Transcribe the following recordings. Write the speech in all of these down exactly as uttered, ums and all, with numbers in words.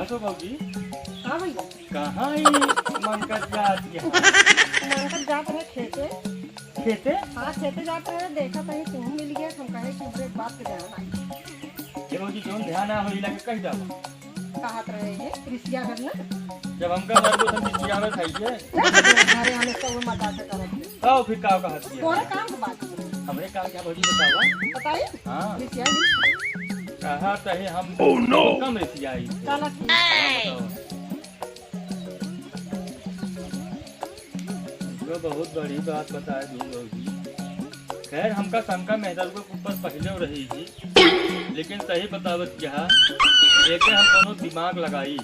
तो भौजी, हाँ भैया। कहाँ ही मनकत जात के? मनकत जात रहे खेते। खेते? हाँ, खेते जात रहे, देखा तहीं तुहूँ मिल गया, हम कहे कि एक बात के ध्यान आई। ये भौजी, जौन ध्यान ना होई, लाके कह दो। कहत रहे ये, रिसिया घर ना? जब हमका मरबो, तब रिसिया घर खाई के। अरे, हमें सब मजाक करत है। आओ, फिर का कहत है? तोरे काम के बात। हमरे काम क्या भौजी, बतावा? बताई? हाँ। रिसिया घर। कहा तहे हम Oh, no! कम रिसियाई थे। चला ठीक। हाँ, बताओ। तो बहुत बड़ी बात बताए दू भौजी। खैर, हमका शंका मेहरारू के ऊपर पहले रही थी, लेकिन सही बतावत क्या, एके हम कोनो दिमाग लगाई,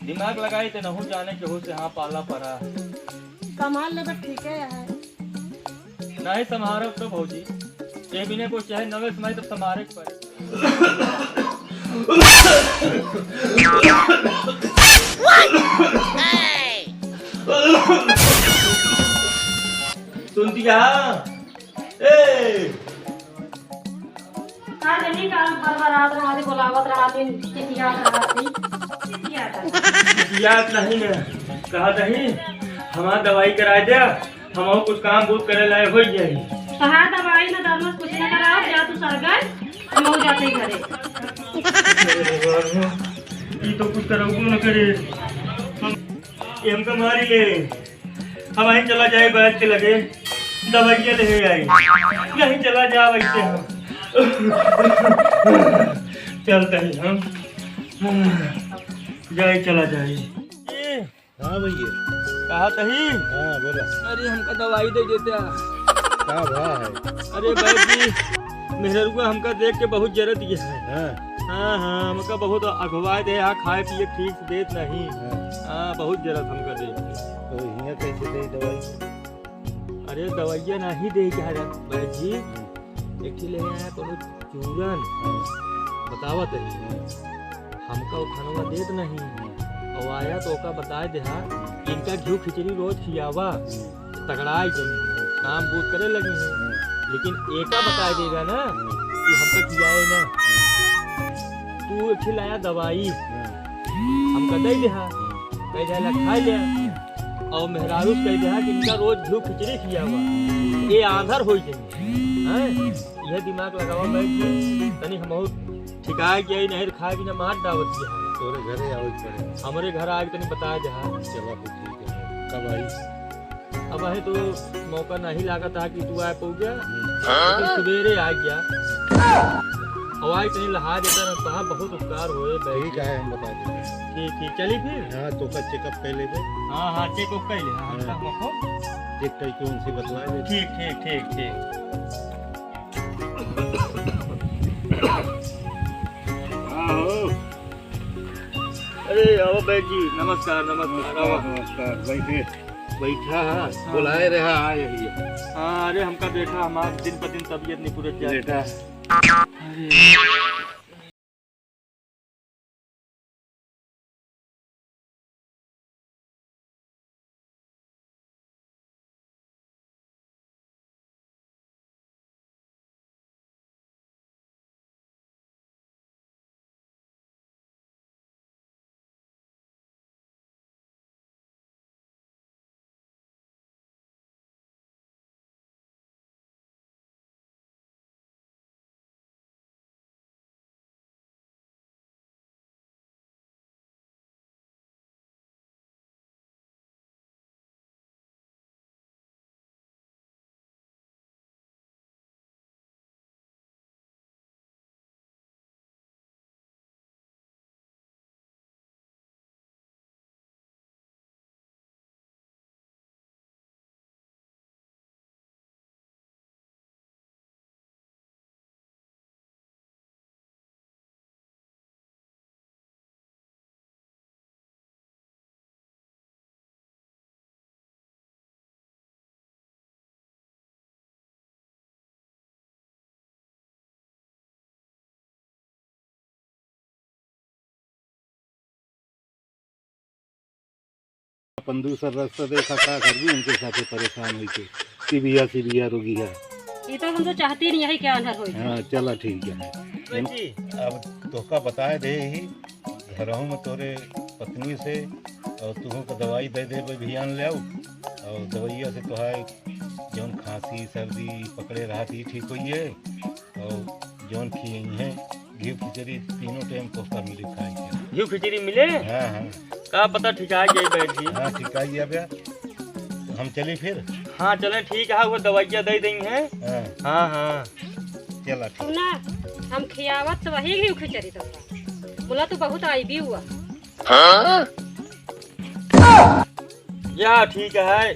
दिमाग लगाई ते नहू जाने केहू से हाँ पाला पड़ा। कमाल लेबे ठीक है। नहीं संभारब तो भौजी, ये बिना कोई चाहे नवे समाई तब संभारे के पड़े। सुनती क्या? ए! का जनी काल बरबरात रहा थी, बोलावत रहा थी, चिचियात रहा थी, चिचियात रहा। चिचियात नहीं ना, कहा नहीं, हमार दवाई कराए दे, हम कुछ काम बूत करे लाए हो जाई। कहा दवाई ना दरमस कुछ ना कराओ, जा तू सरगन, हम हो जाते घरे। अरे भगवान, ई तो कुछ करबो न करे। हम, ये हमका मारी ले। हम वहीं चला जाए बैठ के लगे, दवाइयाँ ले आई। नहीं चला जा वैसे हम। चलते हैं हम। जाए चला जाए। हाँ भैया। कहा तही? हाँ, बोला। अरे, हमका दवाई दे देते। का भा है? अरे, बैद जी, मेहरुआ हमका देख के बहुत जरत गया है। हाँ। हाँ, हाँ, हमका बहुत अघवाए दे, हाँ, खाए पिए ठीक से देत नहीं। हाँ। हाँ, बहुत जरत हमका देख के। तो हियाँ कैसे दे दवाई? अरे, दवाइया नहीं दे के है, बैद जी। हम्म। एक ठे ले आया कोनो चूरन, बतावत है, हमका वो खानवा देत नहीं। और आया तो ओका बताए देहा, इनका घिउ खिचड़ी रोज खियावा, तगड़ाई जाई, काम बूत करे लगी है। लेकिन एका बताए देगा ना, तू हमका खियाए ना, तू एक ठे लाया दवाई, हमका दे देहा, कह देहा, "ला खा ले।" और मेहरारू से कह देहा कि इनका रोज घिउ खिचड़ी खियावा, ये आंधर हो जाई। हैं? यह दिमाग लगावा बैद जी, तनी हमहू ठिकाए गया ही नहीं, खाए बिना मार डावत गया। तोरे घरे आवे के पड़े। हमरे घर आके तनी बताए देहा। चलो, फिर ठीक है। कब आई? अब अहे तो मौका नहीं लागत है कि तू आए पहुँच गया। हम्म। लेकिन सवेरे आ गया। और आई तनी लहा देता ना, कहा बहुत उपकार होए बैद जी। ठीक है, हम बता देंगे। ठीक, ठीक, चली फिर। हाँ, तो का checkup कर लेबे। हाँ, हाँ, checkup कर ले, हाँ, हाँ। हमका मौका। Check करके उनसे बतला दे। ठीक, ठीक, ठीक, ठीक। हाँ हो। अरे, आओ बैद जी, नमस्कार, नमस्कार, नमस्कार, आओ। नमस्कार, बैठे। बैठा है, हाँ। बुलाए रहा, आए ही। हाँ, अरे, हमका देखा, हमार दिन प दिन तबीयत नहीं पूरत जाए। लेटा। अरे। अपन दूसर रास्ता देखा, का करबू, उनके साथे परेशान होई के। सिबिया, सिबिया रोगी है। ये तो हम तो चाहते नहीं है कि आंधर होई। हाँ, चला ठीक है। जी। अब तोहका बताए दे ही, घरहू में तोरे पत्नी से, और तुहू का दवाई दे देबे, बिहान ले आऊ, और दवाइया से तोहार जौन खांसी सर्दी पकड़े रहत, ई ठीक होइए, और जौन खियइहें घी खिचड़ी, तीनों टाइम तोहका मिली खाए के। घी खिचड़ी मिले? हाँ, हाँ। का पता ठिका जाई बैठ जी। हाँ, ठिका जाई बे। हम चली फिर? हाँ, चले, ठीक है, वो दवाइया दे देइहें। हाँ। हाँ, हाँ। चला, ठीक। सुना, हम खियावत तो वही घी खिचड़ी तो। बोला तू बहुत आईबी हुआ। हाँ? या ठीक है,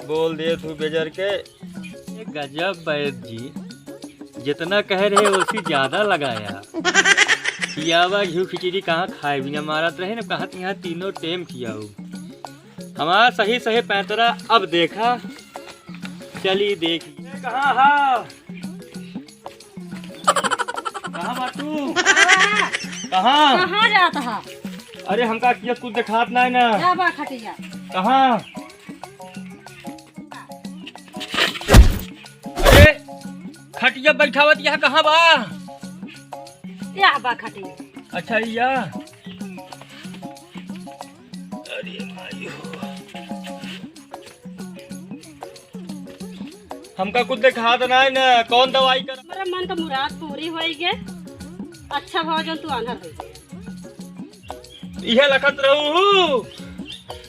बोल दे तू बेजर के। ये गजब वैद जी, जितना कह रहे उससे ज्यादा लगाया। खियावा घी खिचड़ी कहाँ खाए बिना मारत रहे न, कहाँ यहाँ तीनों टाइम खियाऊ। हमार सही सही पैंतरा अब देखा, चली देखी। कहाँ हा? कहाँ बा तू? कहाँ? कहाँ जात हा? अरे हमका किया कुछ देखात नाहीं ना। या बा खटिया। कहाँ? अरे खटिया बैठावत यहाँ कहाँ बा? या बा खटिया। अच्छा या। अरे माई हो। हमका कुछ देखात नाहीं ना, कौन दवाई कर? हमारे मन का मुराद पूरी होई गे। अच्छा भवा जौन तू आन्हर होई गे। इहे लखत रहू हूँ।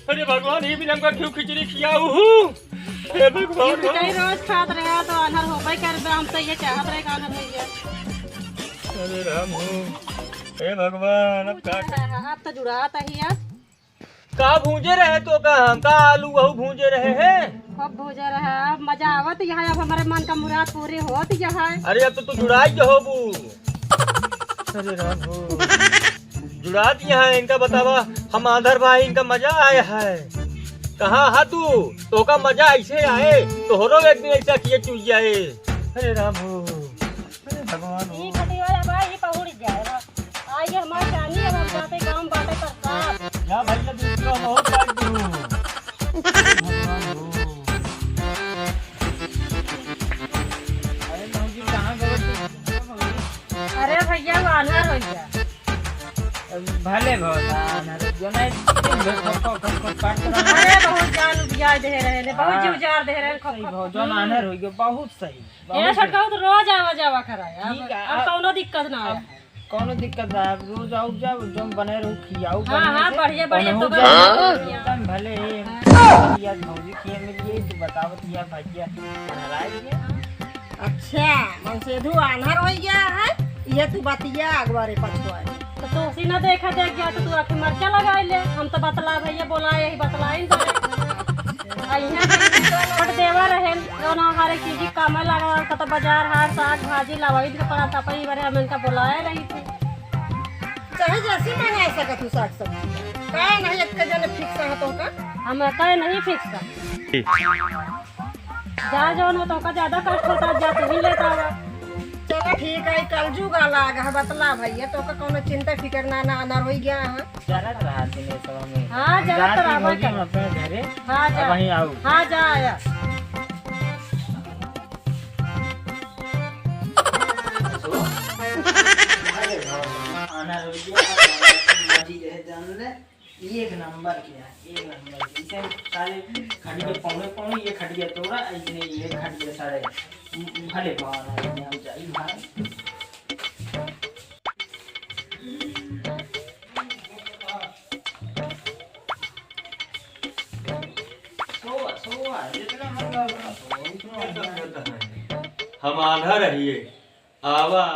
अरे भगवान, ई बिन हमका क्यों खिचड़ी खियाऊ हूँ? हे भगवान। ई खिचड़ी रोज खात रहे तो आन्हर होबे करबे, हम तो ये चाहत रहे कि आन्हर होई गे। अरे राम हो। हे भगवान, अब का अब तो जुड़ात ही अब। का भूंजे रहे तो का हम, का आलू वहू भूंजे रहे हैं? खूब भूंजे रहे, अब मजा आवत यहाँ, अब हमारे मन का मुराद पूरी होत यहाँ। अरे अब तो तू जुड़ाई के होबू। अरे राम हो, जुड़ात यहाँ इनका बतावा, हम आंधर भाई इनका मजा आया है। कहाँ हा तू? तोका मजा ऐसे आए, तोहरो एक दिन ऐसा किए चुई जाए। अरे राम हो, अरे भगवान हो। ई खटिया वाला भाई, ई पहुड़ जाए बा। आइए हमार जानी, अब हम जाते गाँव बाटे प्रसाद। या भैया, दूसरा बहुत काट दूँ। अरे भौजी, कहाँ गए तू? अरे भैया, वो आन्हर हो गया। भले भौजा आन्हर हो गया, नहीं, दिन भर खप, खप, खप, खप काट रहा। अरे बहुत जान उबिया दे रहे ने, बहुत हाँ। जीव जार दे रहे ने, खप, सही खप, भौजा खप। आन्हर हो गया, बहुत सही, ये बहुत सही। छोटका तो रोज आवा जावा कराए, अब, ठीक है, अब अब कौनो दिक्कत ना अब आए। कौनो दिक्कत ना, अब रोज आऊ जाओ, जौन बने रहू, खियाऊ हाँ, बढ़िया हाँ, से। बढ़िया, बढ़िया, ओनहु तो जाओ, बढ़िया। एकदम भले ही हाँ। भैया भौजी के मिल गई, तू बतावत हिया भैया नाराज है। अच्छा, मनसेधु आन्हर हो गया है, ये तू बतिया अगवारे पछुआ है। तो तू उसी ना देखा देख गया, तो तू आके मरचा लगा ले, हम तो बतला भैया बोला, यही बतला ही बने। आ इहाँ छोट देवर रहेन, जौन हमारे की, की काम लगा, कत बाजार हाट, साग, भाजी लावई के पड़ा था, पर ई बारे हम इनका बुलाए रही थी। चाहे जैसे मंगा सकत हूँ साग सब्जी, का नहीं एक जने fix है तो का? हम का नहीं fix है। जा जौन हो तो का ज्यादा कष्ट होता, जा तू ही लेता हुआ। चलो ठीक है, कल जुगा लाग है, बतला भैया, तो का कौनो चिंता फिकर ना, ना, ना रोई गया है। जानत रहा दिनेशवा में। हाँ, जानत जात रहा, भौजी भाई। हम अपने घरे। हाँ, जा। अब वहीं आऊ। हाँ, जा, आया। अरे बाप रे, आना रुक गया, मर्जी रहे जान ले। एक नंबर के है, एक नंबर के। इसे सारे खटिया पौने पौने, ये खटिया तोड़ा, इसने ये खटिया सारे भले पावा ना, हम जाई भाई। हम आधा रहिए, आवा।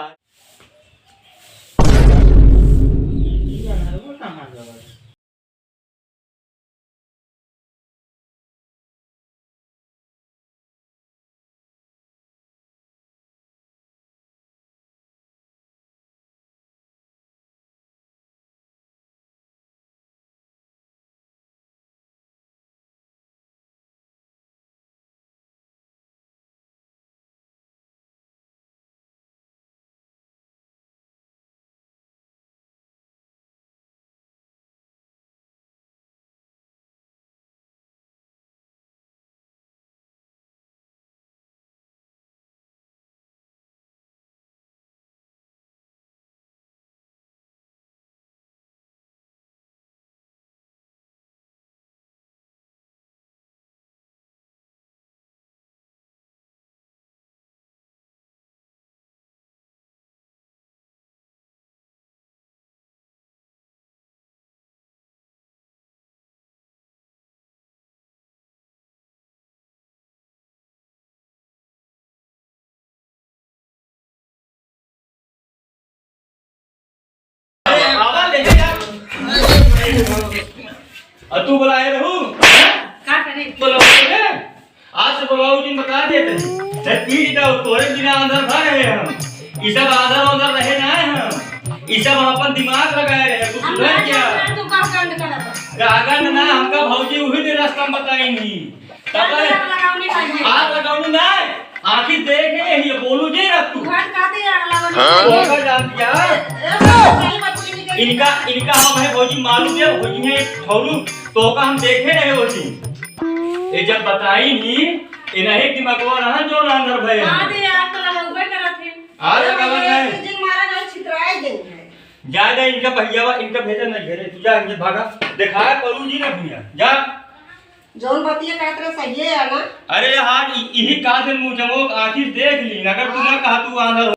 अब तू बुलाए रहू? का करे? बुलाओ रे। आज से बुलाओ जिन बता देते हैं। जब पीट दो, तोरे बिना अंदर भर रहे हम। ई सब आंधर वांधर रहे ना है हम। ई सब हम अपन दिमाग लगाए रहे। तू हम सुधर ना क्या? जानते तू का कांड करत है। का कांड ना, हमका भौजी उही दिन रास्ता में बताई नहीं। तब आग लगावनी चाहिए। आग लगावनी ना, आखिर देख रहे हैं, ये बोलू जे रख तू। घर का दे आग लगावनी हाँ? चाहिए। तोहका जान दिया। ए, ए, सही बात बोली नहीं कही। इनका, इनका हम है भौजी मालूम है, भौजी है ठौरू, तोहका हम देखे रहे भौजी। ये जब बताई नहीं, इन्हें दिमागवा रहा जो ना अंदर भय है। हाँ दे, आग तो लगावे करत है। आग लगावे अरे, है। जिन मारा नहीं छितराए देंगे। जा, जा, इनका भैया, इनका भेजा नहीं घरे, तू जा, इनके भागा। देखा है परू जी ना भैया, जा। जौन बतिया कहत रहे सहिए है ना? अरे यार, इ-, इही का दिन मुँह जमोक आखिर देख ली, अगर तू ना कहा तू आंधर